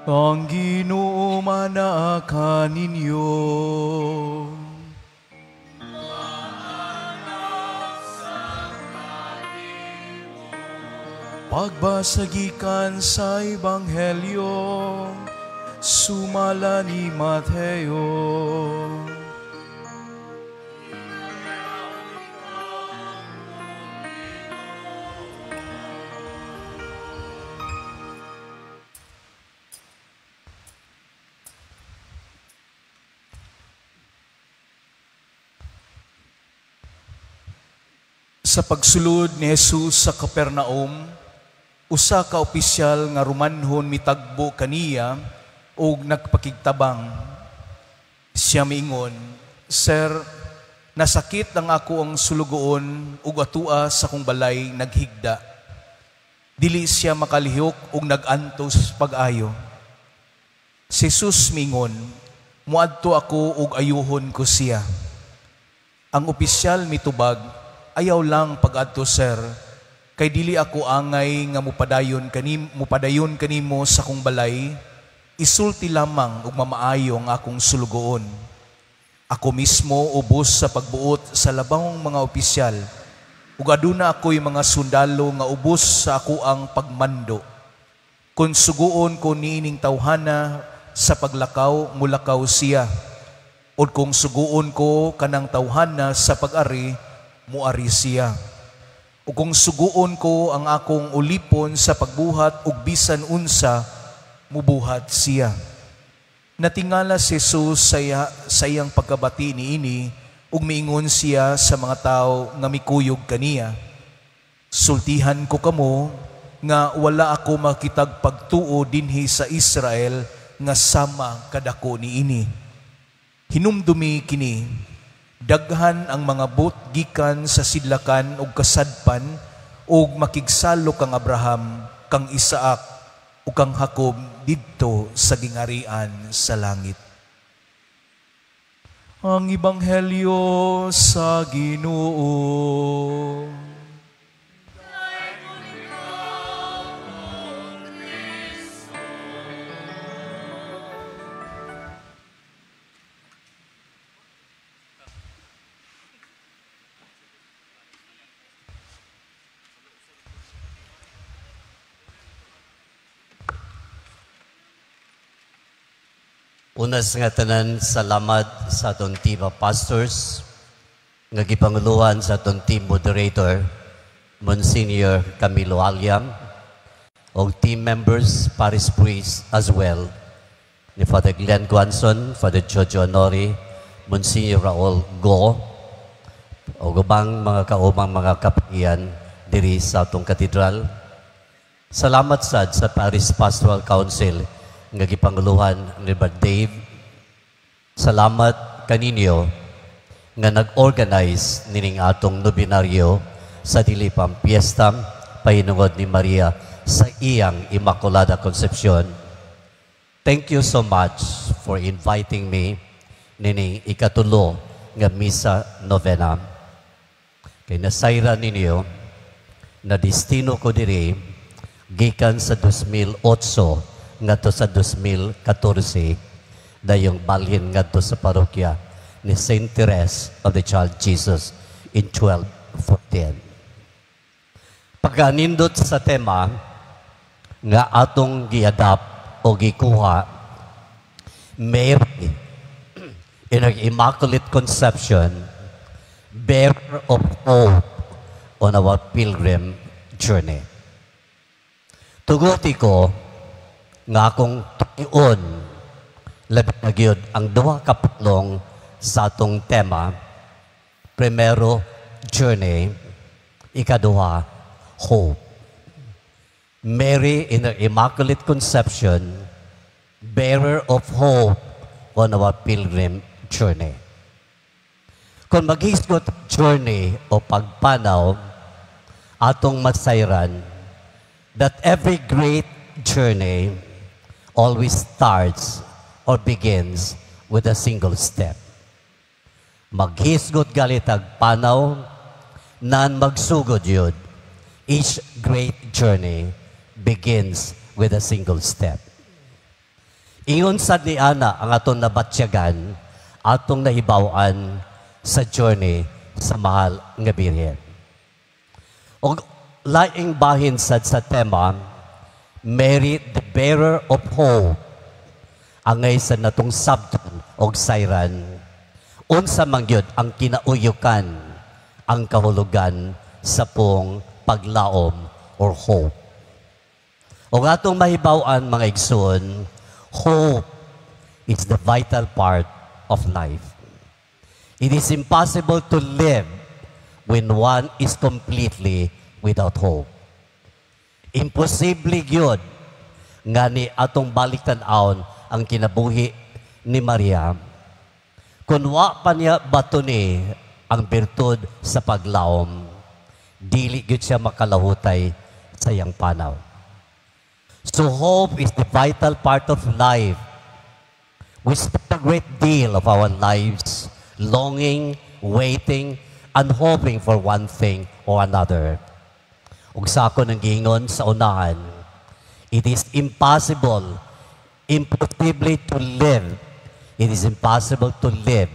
Ang Ginoo manaa kaninyo. Pagbasa gikan sa Ebanghelyo sumala ni Mateo. Sa pagsulod ni Jesus sa Capernaum, usa ka opisyal nga Romanhon mitagbo kaniya ug nagpakigtabang. Siya miingon, "Sir, nasakit ang ako ang sulugoon ug atua sa akong balay naghigda. Dili siya makalihok ug nag-antos pag-ayo." Si Jesus miingon, "Muadto ako ug ayuhon ko siya." Ang opisyal mitubag, "Ayaw lang pag-adto, sir, kay dili ako angay nga mupadayon kanimo sa akong balay, isulti lamang ug mamaayo ang akong sulugoon. Ako mismo ubos sa pagbuot sa labawng mga opisyal, ug aduna ako'y mga sundalo nga ubos sa ako ang pagmando. Kung suguon ko niining tawhana sa paglakaw, mulakaw siya. Ug kung suguon ko kanang tawhana sa pag-ari, muari siya. O kung suguon ko ang akong ulipon sa pagbuhat og bisan unsa, mubuhat siya." Natingala si Jesus sa iyang pagkabati niini, ug miingon siya sa mga tawo nga mikuyog kaniya, "Sultihan ko kamo nga wala ako makitag pagtuo dinhi sa Israel nga sama kadako niini. Hinumdumi kini, daghan ang mga but gikan sa sidlakan ug kasadpan ug makigsalo kang Abraham, kang Isaac ug kang Jacob didto sa gingarian sa langit." Ang Ebanghelyo sa Ginoo. Una sa nga tanan, salamat sa atong team of pastors nga gipanguluhan sa atong team moderator, Monsignor Camilo Aliam, og team members, parish priest as well, ni Father Glenn Guanzon, Father Jojo Honori, Monsignor Raul Go, og ubang mga kaumang mga kapiyan diri sa atong katedral. Salamat sad sa Parish Pastoral Council nga gipanguluhan ni Brother Dave. Salamat kaninyo nga nag-organize nining atong nobinaryo sa dili pang piyesta pahinungod ni Maria sa iyang Immaculada Concepcion. Thank you so much for inviting me nining ikatulo nga misa novena. Kay nasayran ninyo na destino ko diri gikan sa 2008 ngadto sa 2014 dayong balhin ngadto sa parokya ni Saint Therese of the Child Jesus in 1214. Pagkanindot sa tema nga atong giadapt o gikuha, Mary in her Immaculate Conception, bearer of hope on our pilgrim journey. Tuguti ko nga akong tuion, labi na gyud ang duha ka pulong sa atong tema. Primero, journey. Ikaduha, hope. Mary in her Immaculate Conception, bearer of hope on our pilgrim journey. Kung maghisgot journey o pagpanaw, atong masayran that every great journey always starts or begins with a single step. Maghisgot galitag panaw, nan magsugod yun. Each great journey begins with a single step. Ingon sad ni ana ang atong nabatyagan, atong nahibaw-an sa journey sa mahal nga Birhen. Og laing bahin sad sa tema, Mary, the bearer of hope, angay sa natong sabton og sayran, unsa man gyud ang kinauyukan, ang kahulugan sa pong paglaom or hope. O atong mahibaw-an, mga igsoon, hope is the vital part of life. It is impossible to live when one is completely without hope. Imposible gyud nga ni atong balik tan-awon ang kinabuhi ni Maria kung wa pa niya batuni ang birtud sa paglaom, dili gyud siya makalahutay sa iyang panaw. So hope is the vital part of life. We spend a great deal of our lives longing, waiting, and hoping for one thing or another. Ug sa ako nang giingon sa unahan, it is impossible, impossibly to live. It is impossible to live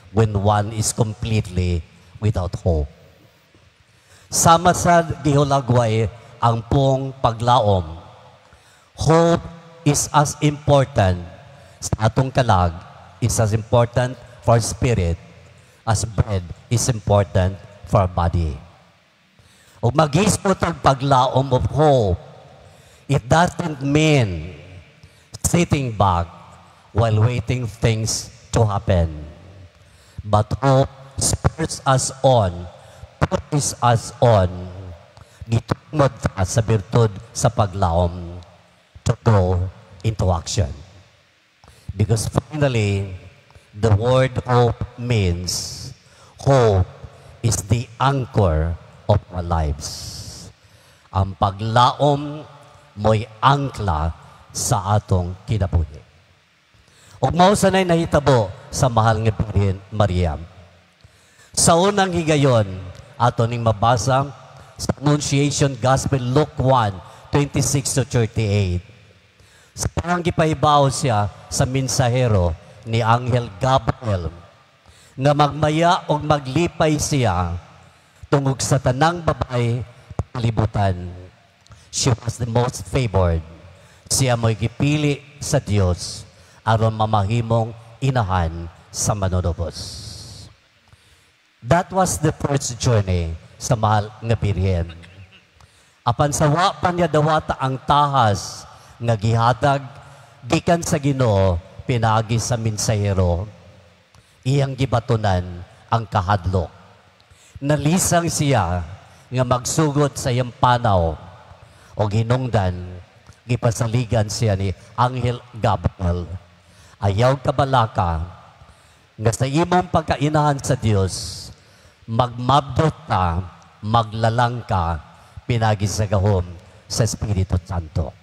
when one is completely without hope. Sama sa gihulagway ang pong paglaom. Hope is as important sa atong kalag, is as important for spirit as bread is important for body. Ug maghisgot ang paglaom of hope, it doesn't mean sitting back while waiting things to happen. But hope spurs us on, pushes us on, gitungod ta sa birtud sa paglaom to go into action. Because finally, the word hope means hope is the anchor of our lives. Ang paglaom mo'y angkla sa atong kinabuhi. Ug mao sanay nahitabo sa mahal nga Birhen Maria. Sa unang higayon, ato ning mabasa sa Annunciation Gospel, Luke 1, 26 to 38. Sa parang gipahibaw siya sa mensahero ni Anghel Gabriel nga magmaya og maglipay siya tungod sa tanang babae kalibutan. She was the most favored. Siya mo'y gipili sa Dios aron mamahimong inahan sa manunubos. That was the first journey sa mahal nga Birhen. Apan sa wa pa niya dawata ang tahas nga gihatag gikan sa Ginoo pinaagi sa mensahero, iyang gibatunan ang kahadlok. Nalisang siya nga magsugod sa iyang panaw o hinungdan gipasaligan siya ni Anghel Gabriel. Ayaw kabalaka nga sa imong pagkainahan sa Dios, magmabdot ka, maglalang ka, pinagi sa gahom sa Espiritu Santo.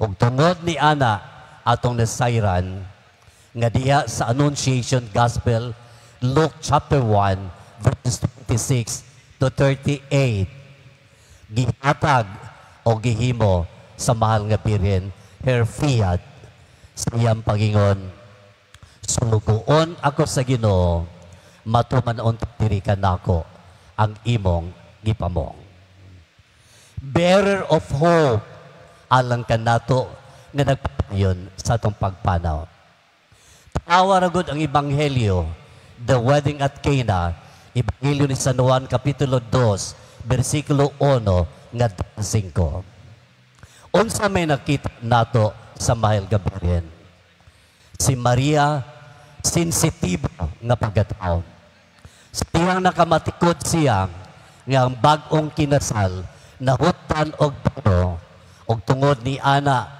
Ug tungod ni ana atong nasayran nga diha sa Annunciation Gospel, Luke chapter 1 verses 26 to 38, gihatag o gihimo sa mahal nga Birhen her fiat sa iyang pagingon, "Sulugoon ako sa Ginoo, matuman unta diri kanako ang imong gipamong." Bearer of hope alang kanato nga nagpadayon sa atong pagpanaw. Tawa ra gud ang ebanghelyo, the wedding at Cana, Ebanghelyo ni San Juan kapitulo 2, bersikulo 1 ngadto 5. Unsa may nakita nato sa mahal nga Birhen? Si Maria, sensitibo nga pagkatao. Sa tiyang nakamatikod siya nga ang bag-ong kinasal nahutdan og bino, og tungod ni ana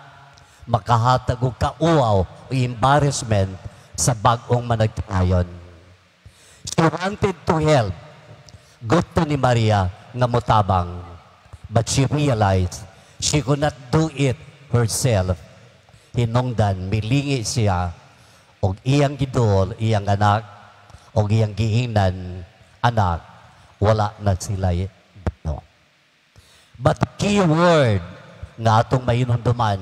makahatag og kauaw o embarrassment sa bag-ong managtinayon. She wanted to help. Gusto ni Maria nga motabang. But she realized she could not do it herself. Hinungdan, milingi siya og iyang giduol, iyang anak, og iyang giingnan, "Anak, wala na sila bino." But the key word nga atong mahinumduman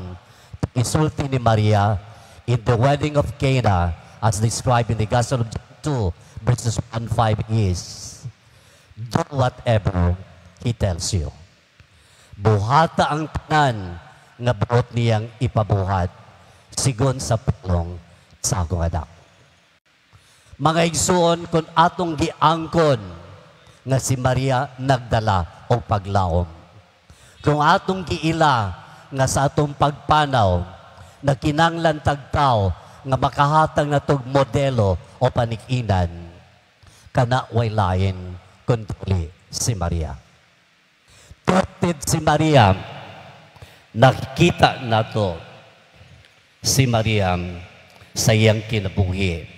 Gisulti ni Maria in the wedding of Cana, as described in the Gospel of John 2, verses 1 5 is, "Do whatever He tells you." Buhata ang tanan nga buot niyang ipabuhat sigon sa pulong sa akong anak. Mga igsuon, kung atong giangkon nga si Maria nagdala og paglaom, kung atong giila nga sa atong pagpanaw na kinanglan tagtao nga makahatag natog modelo o panikinan, kana way lain kundi si Maria. Trusted si Maria. Nakikita nato si Maria sa iyang kinabuhi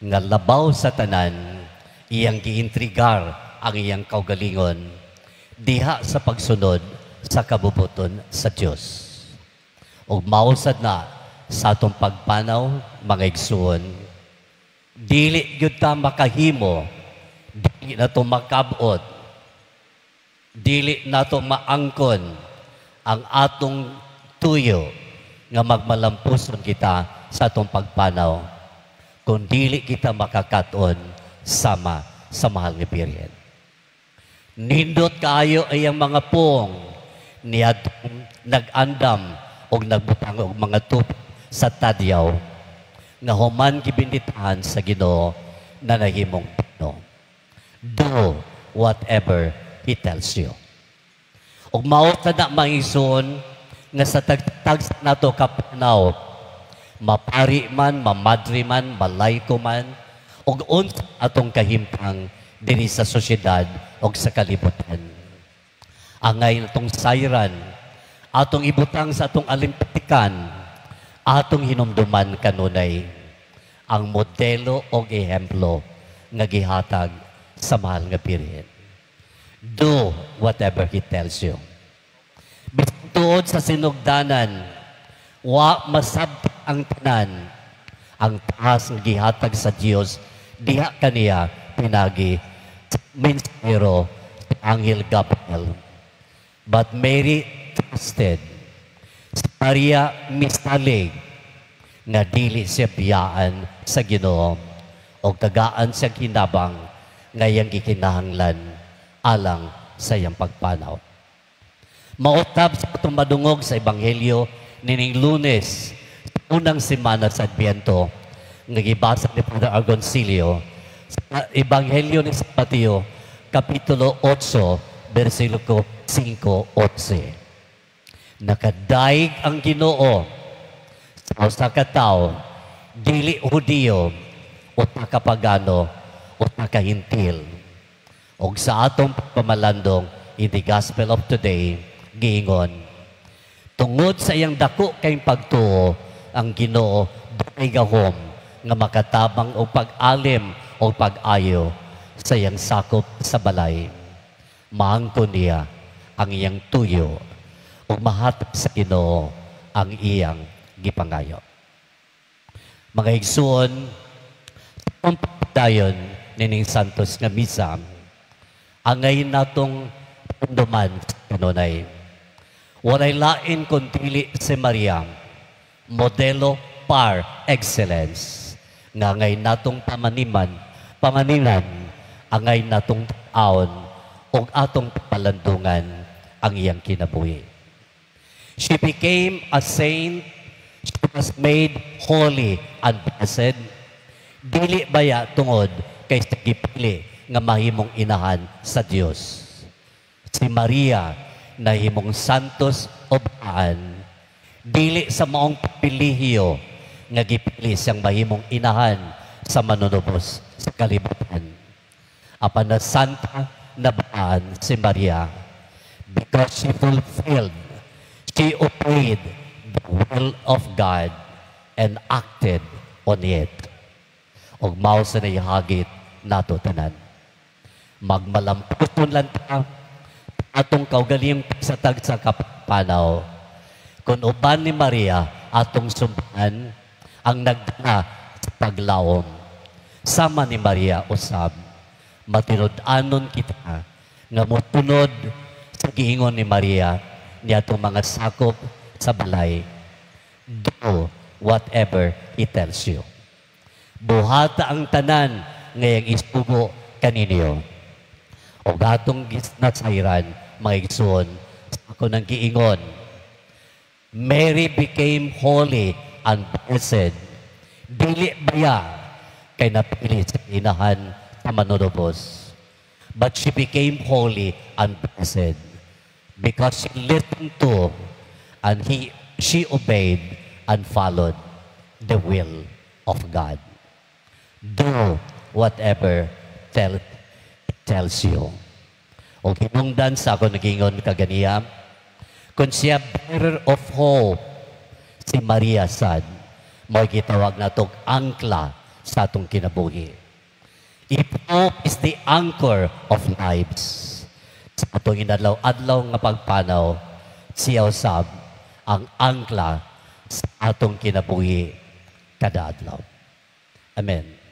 nga labaw sa tanan, iyang giintrigar ang iyang kaugalingon diha sa pagsunod sa kabubuton sa Dios. Ug mao sad na sa atong pagpanaw, mga igsuon, dili gyud ta makahimo, dili nato makabot, dili nato maangkon ang atong tuyo nga magmalampuson kita sa atong pagpanaw kung dili kita makakaton sama sa mahal ni Birhen. Nindot kaayo ay ang mga pong niadtong nag-andam og nagbutang og mga tubig sa tadyaw nga human gibinditahan sa Ginoo na nahimong bino. Do whatever He tells you. Ug mao ta na, mga igsoon, nga sa tagtag nato kapanaw, mapari man, mamadre man, malayko man, ug unsa atong kahimtang dinhi sa sosyedad ug sa kalibutan, angay natong sayran, atong ibutang sa atong alimpatikan, atong hinumduman kanunay ang modelo o ehemplo nga gihatag sa mahal nga Birhen. Do whatever He tells you. Bisan tuod sa sinugdanan, wa masabot ang tanan, ang taas nga gihatag sa Dios diha kaniya pinagi sa mensahero, si Angel Gabriel. But Mary trusted. Si Maria misalig nga dili siya biyaan sa Ginoo o tagaan siya kinabang nga iyang gikinahanglan alang sa iyang pagpanaw. Mautab sa atong madungog sa Ebanghelyo nining Lunes, sa unang semana sa Adbyento, nga gibasa ni Father Argoncillo sa Ebanghelyo ni San Mateo, Kapitulo 8, versikulo 5-11. Nakadaig ang Ginoo sa usa ka tawo, dili Hudiyo o takapagano o takahintil. Og sa atong pamalandong in the gospel of today, giingon, tungod sa iyang dako kay pagtuo, ang Ginoo dunay gahom nga makatabang og pag-alim o pag-ayo sa iyang sakop sa balay. Maangkon niya ang iyang tuyo ug mahatag sa Ginoo ang iyang gipangayo. Mga igsuon, sa dayon nining Santos nga Misa, angay natong hinumduman kanunay. Walay lain kundi si Maria, modelo par excellence, nga angay natong pamaniman, angay natong aon, ug atong palandungan ang iyang kinabuhi. She became a saint. She was made holy and blessed. Dili baya tungod kay sa gipili nga mahimong inahan sa Dios. Si Maria nahimong santos o balaan dili sa maong pribilehiyo nga gipili siyang mahimong inahan sa manunubos sa kalibutan. Apan na santa na balaan si Maria because she fulfilled, she obeyed the will of God and acted on it. Og mao sa nahihagit nato tanan. Magmalampuson lang ta atong kaugalingong sa tagsa kapanaw. Kung uban ni Maria, atong sumbahan ang nagdala sa paglaom. Sama ni Maria usab, matinud-anon kita nga motunod sa giingon ni Maria ni atong mga sakop sa balay. Do whatever He tells you. Buhata ang tanan nga iyang isugo kaninyo. O atong nasayran, mga igsoon, sa ako nang giingon, Mary became holy and blessed. Dili baya kay napili sa inahan sa Manunubos? But she became holy and blessed because she listened to and she obeyed and followed the will of God. Do whatever tells you. O hinungdan sa ako nagingon kaganiya, kung siya bearer of hope, si Maria sad, mao gitawag natong angkla sa atong kinabuhi. If hope is the anchor of lives, sa atong inadlaw-adlaw nga pagpanaw, siya usab ang angkla sa atong kinabuhi kada adlaw. Amen.